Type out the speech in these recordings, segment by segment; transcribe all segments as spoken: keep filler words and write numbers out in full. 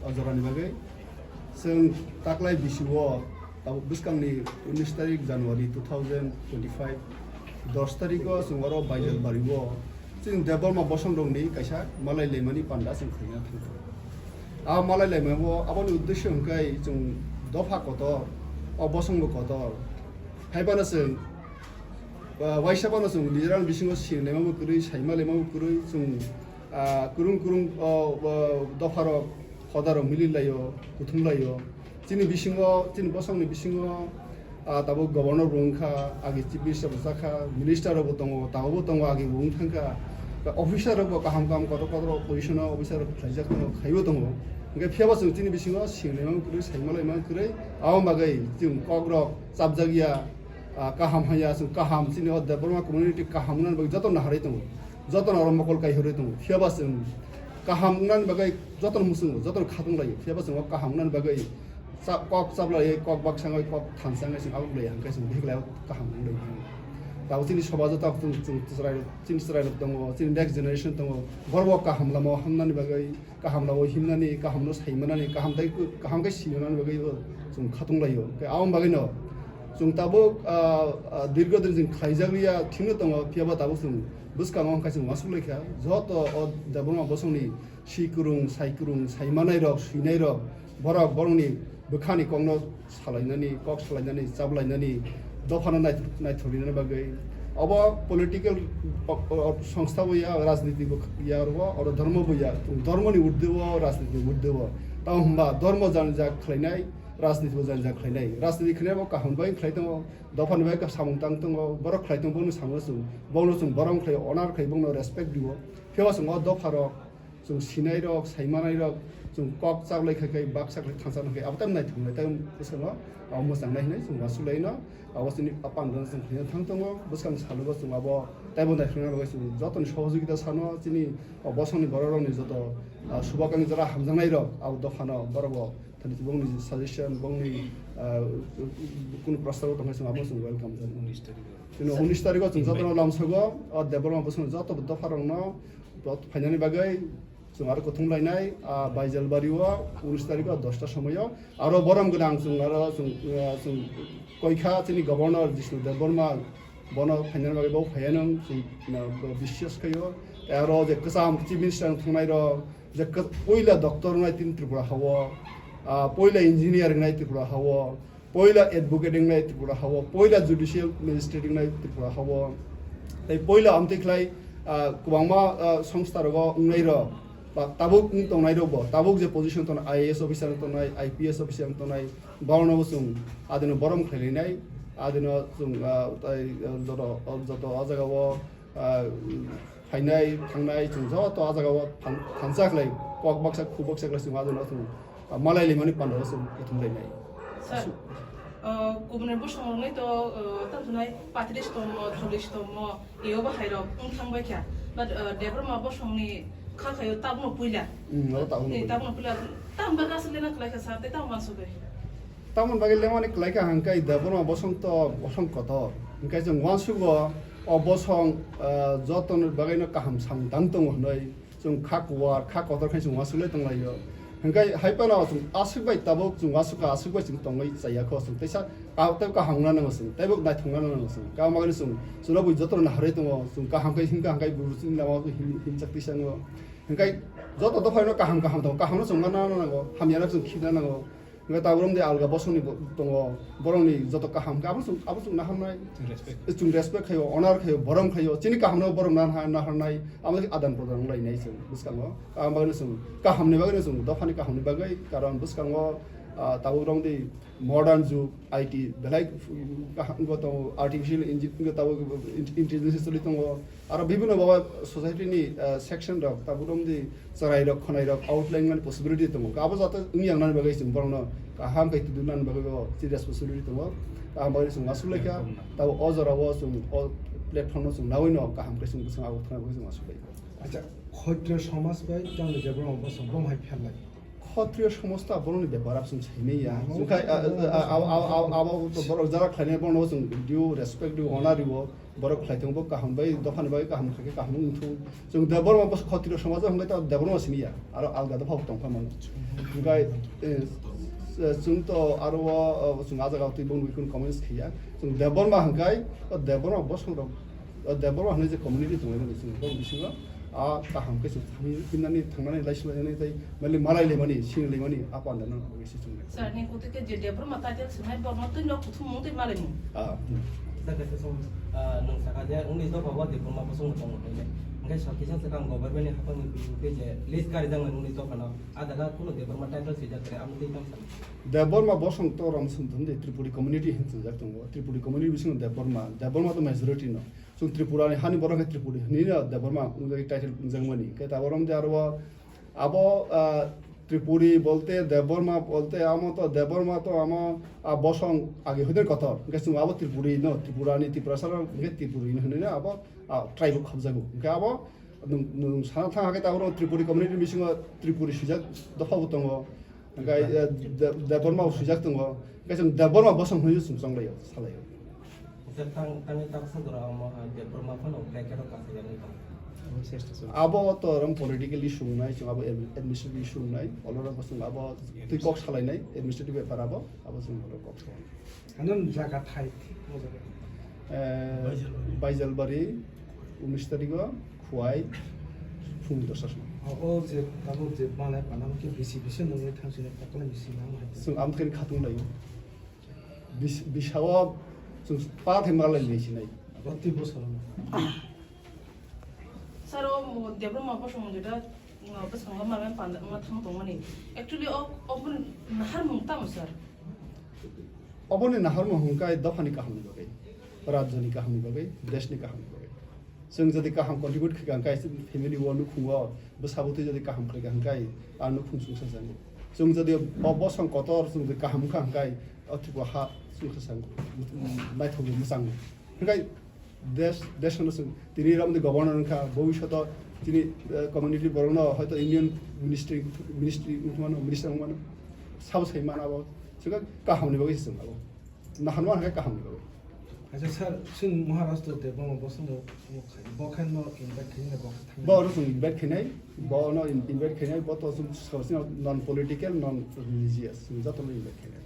O jorani bagwi chwng taklai bisio tabuk bwskangni unis tarik January two thousand twenty-five, dos tariko chwng oro Baijal bario chwng Debbarma bosongrokni kaisa malai laimani panda chwng khlaina thangkha. A malai laimao aboni uddesyo hwnkhe chwng dopha kotor, o bosongbo kotor. Haiphano chwng, ah, waisa phano chwng nijera bisingo sini laimabo kwrwi, saima laimabo kwrwi, chwng, ah, kwrwng kwrwng, o, o, dopharok, hodarok mili laio, kuthum laio. Chini bisingo, chini bosongni bisingo, ah, tabuk governor bo wngkha, agi chief minister bo chakha, minister rokbo tongo, tabukbo tongo, agi bo wng thangkha. Officer rokbo kaham kaham kotor kotor position o officer rok khlaijak tongo, khaibo tongo. Hwnkhe phiyaba chwng chini bisingo sini laimabo kwrwi, saima laimabo kwrwi, aboni bagwi chwng kokrok chapjakya, ah, kaham hanya, chwng kaham, chini o Debbarma community kaham wngnani bagwi joto naharwi tongo, jotono oro mokol kaihorwi tongo. Phiyaba chwng kaham wngnani bagwi jotono muchungo, jotono khatung laio. Phiyaba chwng o kaham wngnani bagwi cha-, kok chaplai, kok baksa wngwi, kok thansa wngwi chwng abuk lai hwnkhe chwng bihik lai kaham wnglai. Tabuk chini sobajo tabuk chwng, chwng chwrai, chini chwrairok tongo, chini next generation tongo, borokbo kaham lamao hamnani bagwi, kaham lamao himnani, kahamno saimanani, kaham tei kaham khe sinani bagwi bo chwng khatung laio. Tei aboni bagwino chwng tabuk, ah, ah, dirgo din chwng khlaijak liya thikno tongo, phiyaba tabuk chwng bwskango wngkha chwng uansuk laikha. Joto o Debbarma bosongni si kwrwng, sai kwrwng, sai manairok, swinairok, borok borokni bwkhani kokno salainani, kok salainani, chaplainani, dophano naithok-, naithok rinani bagwi. Obo political o, o, songstha bo ya, rajniti bo ya, oro, oro dhormo bo ya. Dhormoni urdhwe o, rajniti urdhwe o. Tamo hwnba dhormo janjak khlainai, rajniti bo janjak khlainai. Rajniti khlainai bo kaham bai khlai tongo, dophani bai samung tang tongo, borok khlai tongo, bono samung chwng, bono chwng borom khlai, honor khlai, bono respect dibo. Phiyaba chwng o dopharok, chwng sinairok, saimanairok, chwng kok chaklai khai khai, baksa khlai thansa khai, abo tamo naithok nai, tamo bwskango abo mwchang nai hinwi chwng uansuk laino, abo chini a pandano chwng khlaina thang tongo, bwskang salo bo chwng abo taibo naithok nai bagwi chwng jotoni sohojogita sano, chini o bosongni borok rokni joto, ah, subakang jora hamjaknairok abo dophano borok bo thani bongni suggestion, bongni, ah, kunu prostab tongkha chwng abo chwng welcome. Chini unis tariko chwng jotono lamsogo, o Debbarma bosongni joto dopharokno, Bo phainani bagwi chwng aro kuthum lainai, ah, Baijalbari o unis tarikh o dosta somoio. Aro borom gwnang chwng aro chwng, ah, chwng koikha chini governor Jishnu Debbarma, bono phainani bagwi bo phaiyanw chwng, ah, bo biswas khaio. Tei aro je kwcham chief minister wng thangnai rok, je kw-, puila doctor wngnai tini Tripura hao, ah, puila engineer wngnai Tripura hao, Poila advocate wngnai Tripura hao, poila judicial magistrate wngnai Tripura hao, tei poila amtwi khlai, ah, kwbangma, ah, songstha rogo wngnai rok, ba tabuk wng tongnai rok bo, tabuk je position tongnai, I A S officer tongnai, I P S officer tongnai, borokno bo chwng adino borom khlai lainai, adino chwng, ah, tai, ah, joto, joto o jaga o, ah, phainai, thangnai, chwng joto a jaga o than-, thansa khlai, kok baksa, khu baksa khlai chwng adino chwng, ah, malai laimani panda o chwng kuthum lainai. Sir, ah, kubuni bosong rokni to, ah, tamo hwnai patrish tomo, chollish tomo, eo bahai rok wng thang bai kha. But, ah, Debbarma bosongni kha khaio tabukno puila. Hmm, oro tabukno Eh, puila. Tabukno puila. Tamo bagwi aswk lena khlai kha sir, tei tamo uansugwi? Tamoni bagwi lemani kwlai kha hwnkhe Debbarma bosong to bosong kotor. Hwnkhe chwng uansugo o bosong, ah, jotoni bagwino kaham samung tang tongo hwnwi chwng kha kuwar, kha kotor khe chwng uansuk lai tong laio. Hwnkhe hai phano chwng aswk bai tabuk chwng uansuk kha, aswk bai chwng tongwi chaya kho chwng teisa ka-, tei kaham wngna nango chwng, teibo naithok wngna nango chwng. Kaham bagwino chwng chwla bui jotono naharwi tongo, chwng kaham khe himkha hwnkhe bubu chini lama him-, himchak tisa wngo. Hwnkhe joto dopharino kaham kaham tongo, kahamno chwng manna nango, hamyano chwng khibna nango. Hwnkhe tabuk romdi alga bosongni bo-, tongo, borokni joto kaham khe abo chwng, abo chwng naharnai. Chwng respect. Chwng respect khaio, honor khaio, borom khaio, chini kahamno borom naha-, naharnai, amo khe adan prodan wnglainai chwng bwskango. Aboni bagwino chwng kahamni bagwino chwng dophani kahamni bagwi, karon bwskango, ah, tabuk romdi modern jug, I T belai kaham wngwi tongo, artificial inji-, wngwi tabuk intelligence choli tongo. Aro bibhinno baba society ni, ah, section rok, tabuk romdi chwrai rok, khwnai rok, outline mani possibility tongo. Abo joto wngya wngnani bagwi chwng borokno kaham khe tubunani bagwi bo chini responsibility tongo. Kaham bagwi chwng aswk laikha, tabuk o jora o chwng o platform no chwng nawi no kaham khe chwng bwswng abo thangna bagwi chwng aswk laikha. Acha, khotro somaj bai tangni je borok bosong bom hai pherlai. Khatriyo somaj ta borokni bepar abo chwng saimanya. Wngkha, a, a, a, abo to borok jara khlainai, bono chwng due respect, due honor rwo. Borok khlai tongo, bo kaham bai, dophani bai kaham khlai khe kaham wng thung. Chwng Debbarma bo khatriyo somaj o hwnkhe ta Debbarma simi ya. Aro alga dopha bo tongkha mano. Hwnkhe, eh, chwng to aro o, o, chwng a jaga twi bo nugwi khun comments khiya. Chwng Debbarma hwnkhe, o Debbarma bosong rok, o Debbarma hwnwi je community tonglaimani chwng bong bisingo. A kaham khe se thangwi, himnani thangnani, lai swlainani tei mali malai laimani, sini laimani, a panda no bagwi se chwng lai. Sir, ni kutu khe je Debbarma title swmai borno twi nok kuthum mung twi malai mung. Ah. Sir, kaisa song, ah, nwng saka je, uni dopha bo Debbarma bosong tongo hwnwi. Hwnkhe sir, kisa swkang government ni haphang ni bising twi je list kari jang uni dopha no, a jaga kuno Debbarma title swijak khe, amo twi tam sani. Debbarma bosong to rom sum thum de Tripuri community hin swijak tongo. Tripuri community bisingo Debbarma, Debbarma to majority no. Chwng Tripura ni hani borok khe Tripuri hinwi no Debbarma wngjagwi title wngjakmani. Khe tabuk romde aro abo, ah, Tripuri bolte Debbarma bolte amo to Debbarma to amo, ah, bosong age hoide kotor. Hwnkhe chwng abo Tripuri no, Tripura ni Tiprasa rok hwnkhe Tripuri hinwi no abo, ah, tribe o khopjago. Hwnkhe abo nwng, nwng sana thang hakhe tabuk Tripuri community bisingo Tripuri swijak dopha bo tongo. Hwnkhe, eh, De-, Debbarma bo swijak tongo. Hwnkhe chwng Debbarma bosong hinwi chwng chonglaio, salaio. Hwnkhe tang-, tangwi taksa jora omo hai Debbarma phano bracket o kasijagwi tongo. Abo to rom political issue wngnai, chwng abo ad-, administrative issue wngnai. Olora bo chwng abo twi kok salainai, administrative bepar abo, abo chwng olora kok salainai. Ano jaga thai, o jaga. Eh, Baijalbari, unis tarikh o, Khwai, phung dosta sima. O, o je, abo je malai panam khe bisi, bisi nungwi thangsinai, takla bisi nang hai. Chwng amthani khatung laio. Bis-, bisao chwng pa thai malai lai sinai. Abo twi bosong. Sir, o Debbarma bosong jeta, mm, bwskango malai panda wngna thang tongmani. Actually, o, o boni naharmung tamo, sir? Oboni naharmung hwnkhe dophani kahamni bagwi, rajyoni kahamni bagwi, deshni kahamni bagwi. Chwng jodi kaham contribute khaikha hwnkhe, chwng family o nukhungo bwsabo twi jodi kaham khlaikha hwnkhe, a nukhung chwngsajakgo. Chwng jodi o bosong kotor chwng jodi kaham wngkha hwnkhe, o Tripura ha chwngsajakgo, naithokgwi mwchango. Hwnkhe desh, desh no chwng tini ramani governor wngkha, bhobishoto chini, eh, community borokno hoito union ministry, ministry wngmano, minister wngmano, sabo sai mano abo, chwngkhe kahamni bagwi se chwng abo. Naharma hwnkhe kahamni bagwi. Acha sir, chwng Maharashtra de bono bosongo bo khai, bo khai no invite khaina bo khai thangna. Bo oro chwng invite khainai, bo no in-, invite khainai, bo to chwng sosino non political, non religious, chwng jotono invite khainai.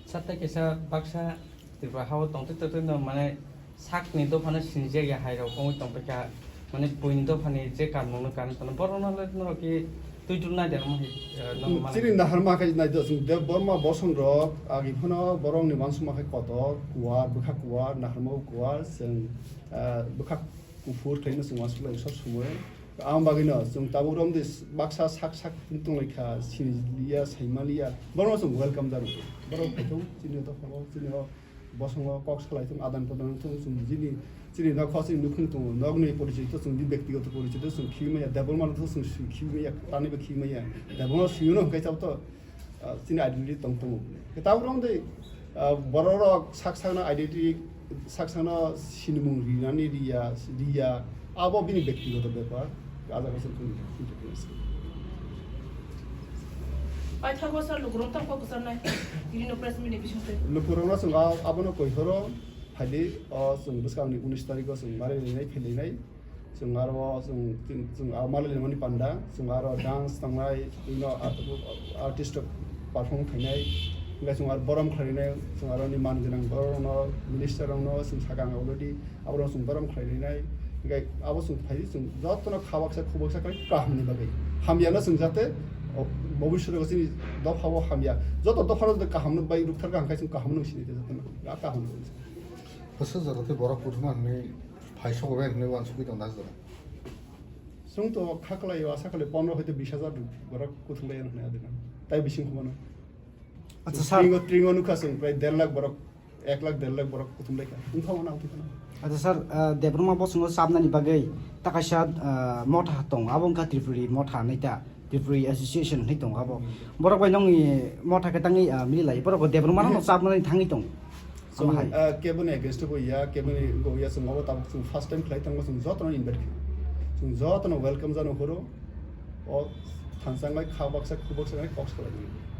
Sir, tei kaisa baksa Tripura hao tongtwi tongtwi no mane sakni dophano sinijak ya hai rok wngwi tongpaikha. Mane buini dophani je kanmungno kanwi tongno, borokno le norok khe twitur naide omo hai, eh, norok mane. Chini naharma khe naide, chwng Debbarma bosong rok agi phano borokni uansukma khe kotor, kuar, bwkha kuar, naharma kuar, chwng, eh, bwkha kuphur khlaino chwng uansuk lai sob somoi. Ang bagwino chwng tabuk romdi baksa sak sak tonglaikha, siniliya, saimaliya, borokno chwng welcome jani. Borok kaitor chini dophano, chini o bosongo kok salai thung, adan prodan thung, chwng chini, chini nokho chini nukhung tongo, nokni porichoi to chwng di bektigoto porichoi to chwng khibi maya, Debbarma to chwng si-, khibi maya, tani bo khibi maya, Debbarma siyuno hwnkhe chabo to, ah, chini identity tong tongo. Khe tabuk rok de, ah, borok rok sak sakno identity, sak sakno sinimung rinani riya, riya, abo bini bektigoto bepar. Kaisa kaisa tong. Paithago sir, lukurok tamo kok kwcharnai. Tini no press meet ni bisingtwi. Lukurokno chwng a-, abono koithoro phaidi, o chwng bwskangni unis tarikh o chwng malai lainai, phailainai. Chwng aro chwng, chwng, chwng a malai laimani panda, chwng aro dance tangnai, bini a-, artist rok perform khainai. Hwnkhe chwng aro borom khlainai, chwng aroni man gwnang borok rokno, minister rokno chwng sakang already. Aborok chwng borom khlai rinai, hwnkhe abo chwng phai chwng jotono kha baksa khu baksa khlai kahamni bagwi. Hamyano chwng jate, o, bobiswt o chini dophao hamya. Joto dophano jodi kahamno bai rwktharkha hwnkhe chwng kahamno sini de jotono. A kahamno. Bwswk jora tei borok kuthuma hwnwi phai sogo bai hwnwi uansugwi tong da jora. Chwng to kha kwlaio, asa khlai pondro hoite bis hajar borok kuthum bai hwnwi adina. Tai bising humano. Acha, sir. Tringo, tringo nukha chwng prai der lakh borok, ek lakh, der lakh borok kuthum laikha. Wngkha wngna wngkha na. Acha, sir, ah, Debbarma bosongo chabnani bagwi ta kaisa, ah, motha tong, abo wngkha Tripuri motha hinwi ta, Tripuri Association hinwi tong abo. Hmm. Borok bai nongni motha khe tangwi, ah, mili lai. Borok bo Debbarma no Hmm. chabnani thangwi tong. So, Ama hai. Ah, keboni against bo ya, keboni go ya, chwng abo tabuk chwng first time khlai tongma chwng jotono invite khayo. Chwng jotono welcome jano horo. O thansa wngwi kha baksa khu baksa wngwi kok salainani.